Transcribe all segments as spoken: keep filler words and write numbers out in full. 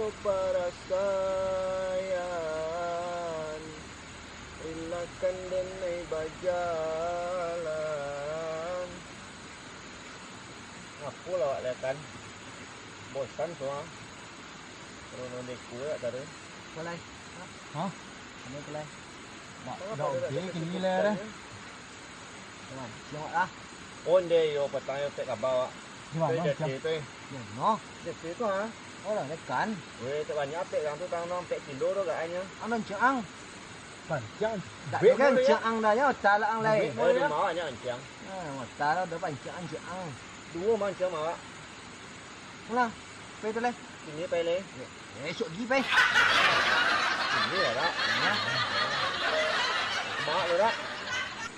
Parasaian, rilakan den ai bajalan. Ngapo lah awak liakan? Bosan suah. Turun deku awak tadi. Palai. Hah? Anu palai. Dak, dak oke kini lah dah. Mancing awak lah. Onde yo, patang yo pek kaba awak. Di mano mancing? Jati tu, eh. Di mano? Jati tu, ha? Oh, lah, dekan. Weh, tak banyak pek, yang tu tang nang pek kilo tu agaknyo. Ah, mancing ang. Pancang. Dak bek kan dulu, ya. Mancing ang dah, ya, talak ang lai. Bek dulu, ya. Mau banyak mancing. Ah, mau talak dah pancing ang, mancing ang. Duo mancing awak. Lah, pai tu lai. Sini pai lai. Eh, esok gi pai. Sini lah, dak. Nah. Mak lu, dak.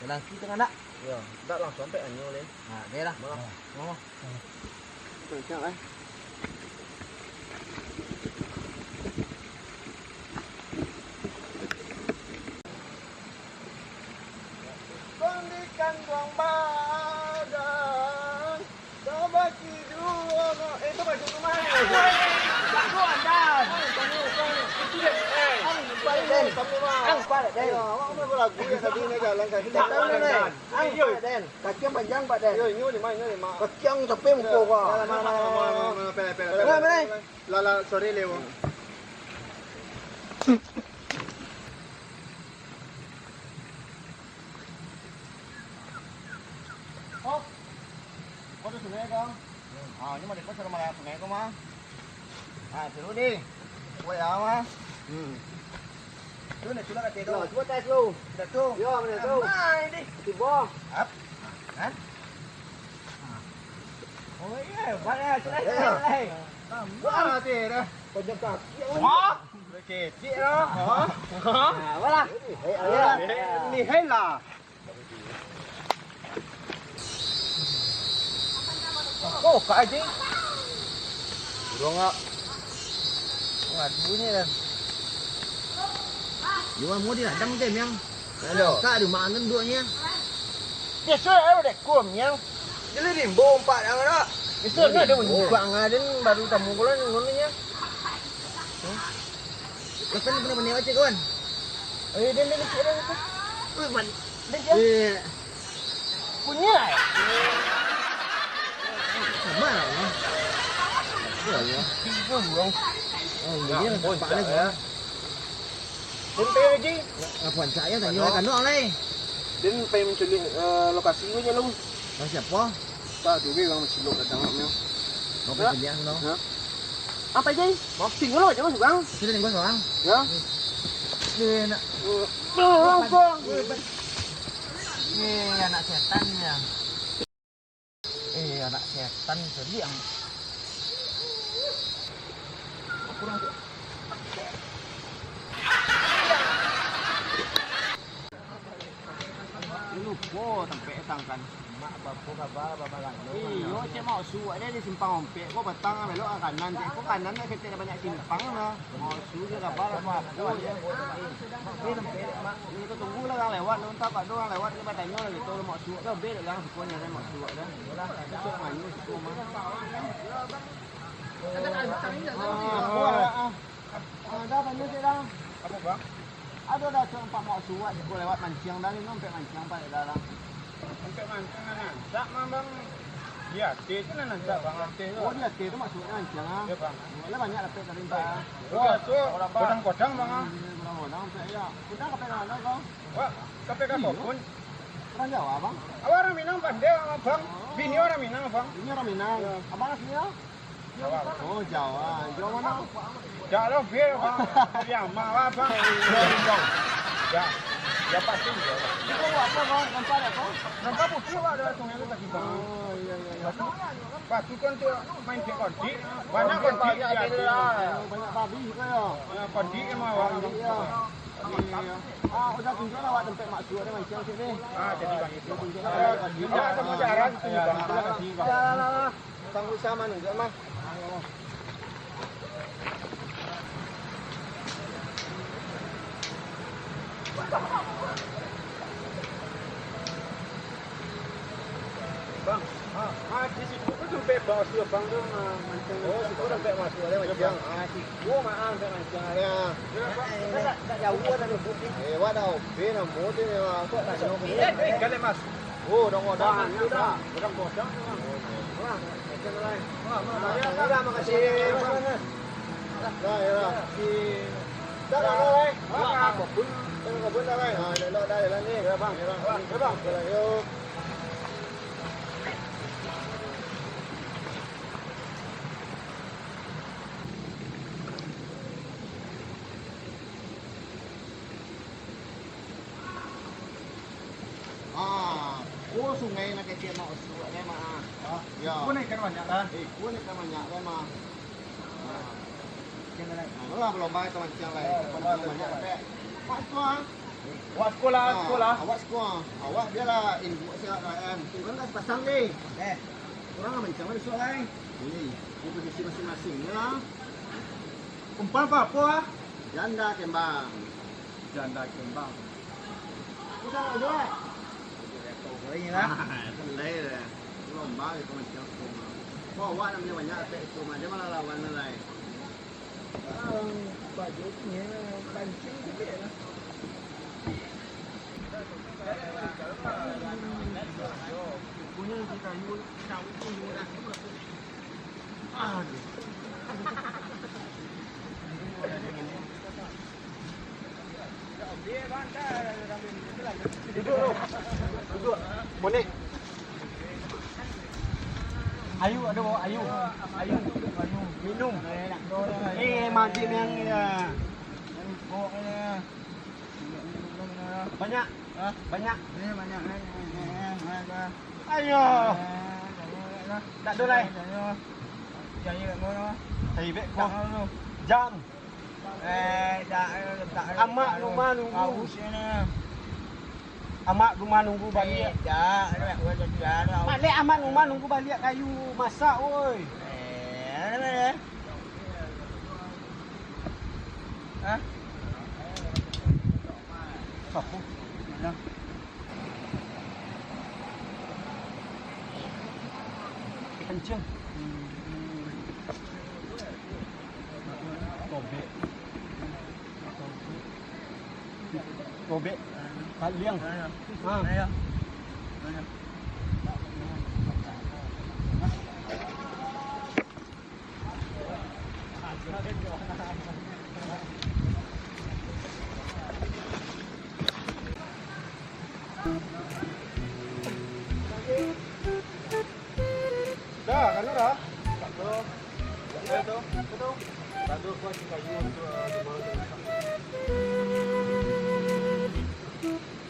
Jalan ki tengah, dak? Yo, dak langsung pai anyo lai. Nah, deh lah. Malah. Malah. Kencang, eh. Kong di kanduang badan, tabaki duo no. Eh, itu baju rumah ni. Baju anda. Ang, tanya, tanya. Itu dia. Eh, ang, balik, Den. Ang, balik, Den. Ayo, awak mau balagu ya tadi ni jalan kan. Tahu ni, Den. Ang, balik, Den. Kaki ang panjang, Pak, Den. Yo, inyo lima, inyo lima. Kaki ang capek muko, Pak. Alah, alah, alah, alah, alah, alah, alah, alah, alah, alah. Lah, lah, sorry, Leo. Oh, kau tu sungai kau? Ah, ni mah dekat sama sungai kau mah. Ah, seru ni. Buat lah mah. Hmm. Tu nak culak kat situ. Yo, cuba tes lu. Dah tu. Yo, mana tu? Mai deh. Tiba. Ap. Kan? Oh iya, banyak culak. Tambah hati dah. Panjang kaki. Wah. Kecil lah. Ha? Ha? Nah, apalah? Ni hai lah. Oh, kak aja. Burung kak. Waduh ni dah. Jual mau di ladang je, Miang. Halo. Kak di mana duduknya? Biasa lah, udah kum, Miang. Jadi rimbo umpat yang ada. Biasa kan ada umpat yang ada, baru tamu kalau nunggunya. Kapan pernah bani awak, kawan? Eh, den, den, den, den, den. Wih, man. Den, den. Eh. Punya, eh? Sama lah, ya. Iya, ya. Tiga buang. Oh, iya, nampak lah, ya. Den, den, den. Apa, cak, ya, tanya, kan, doang, lah, eh. Den, pengen mencuri, eh, lokasi gue, ya, lu. Lokasi apa? Tak, tu, gue, orang mencuri, datang, ya. Mau pergi lihat, no? Ya. Apa, Jay? Hah? Tinggal aja, Mas, Bang. Sudah tinggal, Bang. Ya. Dia nak. Bang, Bang. Eh, anak setan ya. Eh, anak setan tadi yang kurang. Lupo tampek sangkan. Mak, bapo kaba, babalan? Iyo, cek maksud ade di simpang ompek ko, patang belok ka kanan, cek ko kanan, dah ketek banyak simpang lah. Maksud dia kaba, apo-apo je. Ini ko tunggu lah urang lewat, entah pado urang lewat, ni batanyo lah gitu, maksud lah, bek lah, suko nyari maksud lah. Cek mano, suko mano. Ah, ah, ah. Ah, dah, tanya cek dah. Apo, Bang? Ado dah, cek, nampak mak suwak, cek, lewat mancing dah, ni, ompek mancing, Pak, dah, dah. Ompek mancing, nan rancak, mah, Bang. Di ateh tu, nan rancak, Bang, ateh tu. Oh, di ateh tu, mak suwak mancing, ah. Yo, Bang. Lah, banyak dapek tadi, Pak. Yo, biaso, godang-godang, Bang, ah. Hmm, godang-godang, ompek, yo. Godang, ompek, mano, Bang? Wah, ompek ka kobun. Urang Jawa, Bang? Awak urang Minang, pandai, Bang. Oh. Bini urang Minang, Bang. Bini urang Minang. Yo. Abang aslinyo? Jawa. Oh, Jawa. Jawa mano? Jak lo, Bil, Bang. Dari Amang lah, Bang. Dari Bang. Ya. Ya, pasti Jawa. Itu apo, Bang? Nampak apo? Nampak putih, Bang, dari sungai tu tadi, Bang. Oh, iyo, iyo, iyo. Batu kan tu main cek kontik. Banyak kontik di ateh. Oh, banyak babi jugo, yo. Ya, kontik emang, Bang. Kontik, yo. Iyo, iyo. Ah, udah tunjuk lah, Bang, tampek mak suwak ni, mancing sini. Ah, jadi, Bang, itu. Tunjuk lah, Bang. Indak samo jalan tu, Bang. Terima kasih, Bang. Iyo, lah, lah, lah. Tangguh sama nunjuak mah. Ah, ah, di situ tu sampai bawah situ, abang tu, ah, mancang. Oh, situ sampai masuk ada mancang. Ah, situ mah sampai mancang ada. Ya. Kan tak, tak jauh kan ada bukit. Eh, wak dah open lah, mau tu ni lah. Kok tak jauh? Eh, eh, kalian mas. Oh, dah godang. Dah, dah. Godang, godang tu, Bang. Wah, mancang tu, Bang. Wah, wah, wah. Ya, dah, makasih. Dah, ya, dah. Dah, dah, dah, eh. Wah, kebun. Dah, kebun dah, eh. Ah, elok dah jalan ni. Ya, Bang. Ya, Bang. Ya, Bang. Jalan, yuk. Ah, ko sungai nan kecek mak usuak kan, Mak, ah. Ah, yo. Iko nan ikan banyak lah. Eh, iko nan ikan banyak kan, Mak. Ah. Ikan banyak. Ah, lah, balomba ka mancang lah. Oh, balomba banyak, Pak. Mak, siko, ah. Awak siko lah, ah, siko lah. Awak siko, ah. Awak bialah induak siap lah, kan. Tu kan dah pasang ni. Eh. Urang lah mancang lah bisuak, kan. Ni, di posisi masing-masing je lah. Umpan apo, ah? Janda kembang. Janda kembang. Udah, udah. Udah, udah, udah, udah. Ah, pandai dah. Lomba gitu macam tu. Kok awak nak banyak attack tu mah, dia malah lawan lah, lai. Ah, baju punya pancing tu dia lah. Punya si kayu, kayu tu, aduh. Duduk, bro. Duduk. Monek. Ayu, ado bawa ayu. Ayu, ayu. Minum. Eh, majik ni yang, ya. Banyak. Hah? Banyak. Ni banyak, ni, ni, ni, ni, ni. Ayo. Eh, tak ada, tak ada. Tak ada, lai. Tak ada. Jangan ingat kau, no. Hai, bek kau. Tak ada, no. Jam. Eh, tak ada, tak ada, tak ada. Amak rumah nunggu. Haus ni. Amak rumah nunggu baliak. Eh, tak ada, tak ada, tak ada. Baliak amak rumah nunggu baliak kayu masak, oi. Eh, ada, ada. Hah? Siapa? Mana? Kencing. Tobek. Tobek. Kaliang. Ha. Dah, anu dah. Tak tahu. Tak tahu. Tak tahu. Tak tahu, aku masih kayu tu, ah, di bawah tu.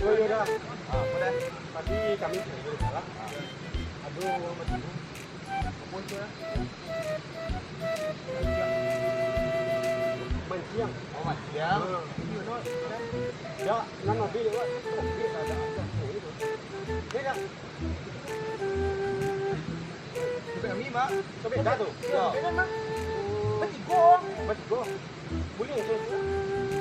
Oh, iya dah. Ah, apa dah? Tadi kami sudah di dalam. Ah. Aduh, orang mati. Apa tu, ah? Manciang. Oh, manciang. Ah. Iya, no. Ya, nan ambil, Wak. Ambil, tak ada, tak ada. Dia dah. Sampai kami, Mak. Sampai dah tu? Ya. Sampai kan, Mak? Bertiga. Bertiga. Boleh je.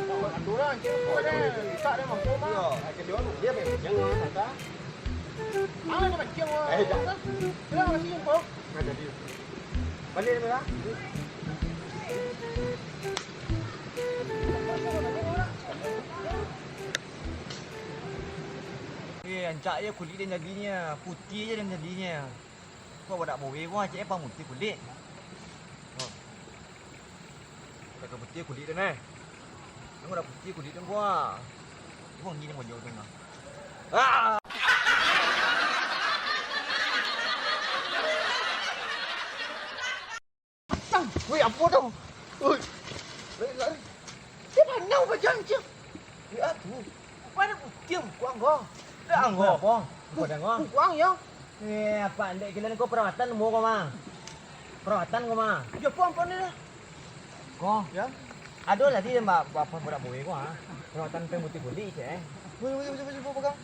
Mak, mak, mak. Dua orang je. Oh, dua orang je. Tak ada mampu, Mak. Ya. Ah, jadi orang dia main jangan, Tanta. Ah, dia main jangan. Eh, jangan. Terima kasih, Mak. Nah, jadi. Balik dulu, lah. Eh, rancak je kulik den jadinyo, putiah je den jadinyo. Kok badak boweh ko, cek e pamutiah kulik. Oh. Dak ka putiah kulik den, eh. Namo dak putiah kulik den ko, ah. Wangi ni mojo tu, nah. Ah! Weh, apo tu? Oi. Lai, lai. Dia panau bajang, Cing. Ya, tu. Rupanya putiah mukuang ko. Dah, anggo. Apa? Mukuang, yo. Eh, apa, ndek kalian ko perawatan mo ko, mah. Perawatan ko, mah. Ya, apa, apa ni dah? Ko. Ya? Ado tadi, Mbak, apa, budak boweh ko, ha? Perawatan pemutih kulit, cek, eh. Boleh, boleh, boleh, boleh, boleh, boleh.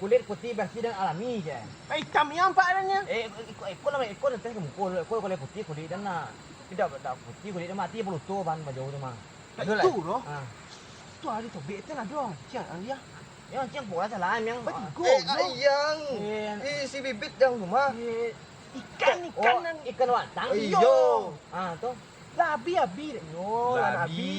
Kulit putih bersih dan alami, cek. Eh, hitam yang apa adanya? Eh, iko, iko lah, iko lah, teh muko, iko kulit putih, kulit dan nak. Tidak, tak putih, kulit dan mati, peluto, ban, baju tu, mah. Ado lah. Itu, loh. Ha. Tu ado tobek, tu ado. Siap, Andia. Yang ciang puas lah, yang. Batigo, Eh, yo. ayang. Eh. Eh, si Bibit yang rumah. Eh, ikan, ikan Oh, nan ikan watang. Iyo. Ah, tu. Lah, abi, abi dek. Yo, Lah, lah, abi. abi.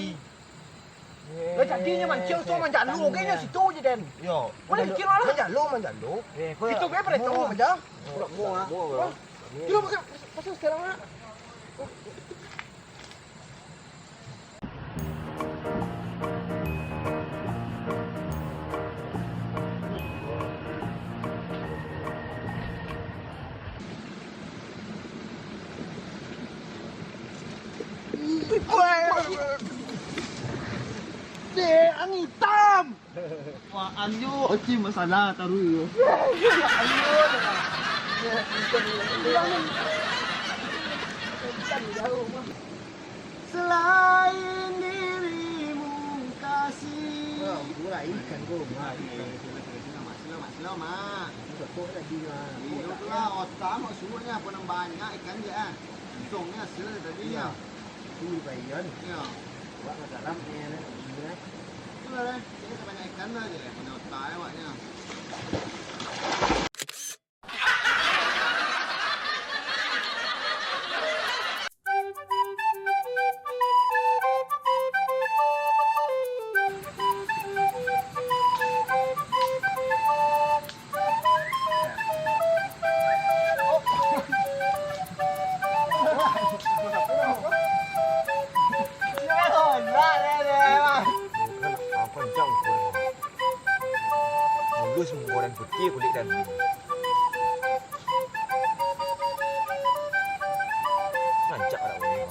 Lah, jadinyo mancing tu manjalo, kayaknyo situ je, Den. Yo. Boleh Manjalo. bikin lah. Manjalo, manjalo. Eh, kau Itu be pareto. Mau aja. Mau, mau, bro. Wah. Kira makan, pasang sekarang nak. Dek, angin itam. Wah, anyo, oke, masalah taruh yo. Selain dirimu kasih. Wah, murah ikan tu, murah ikan. Sila, sila, sila, Mak. Sila, Mak. Betul tadi, Mak. Iyo, tu lah, otak, mak suruahnya, apa nang banyak ikan je, ah. Untungnya hasil tadi, Iya. ya. Itu bayan. Iya. Awak dah dalam ni, ya, kan? Iya, kan? Itulah, deh. Kita sebanyak ikan lah je, punya otak, ya, awaknya. Mulus manggoran putih kulik dan rancak anak boleh.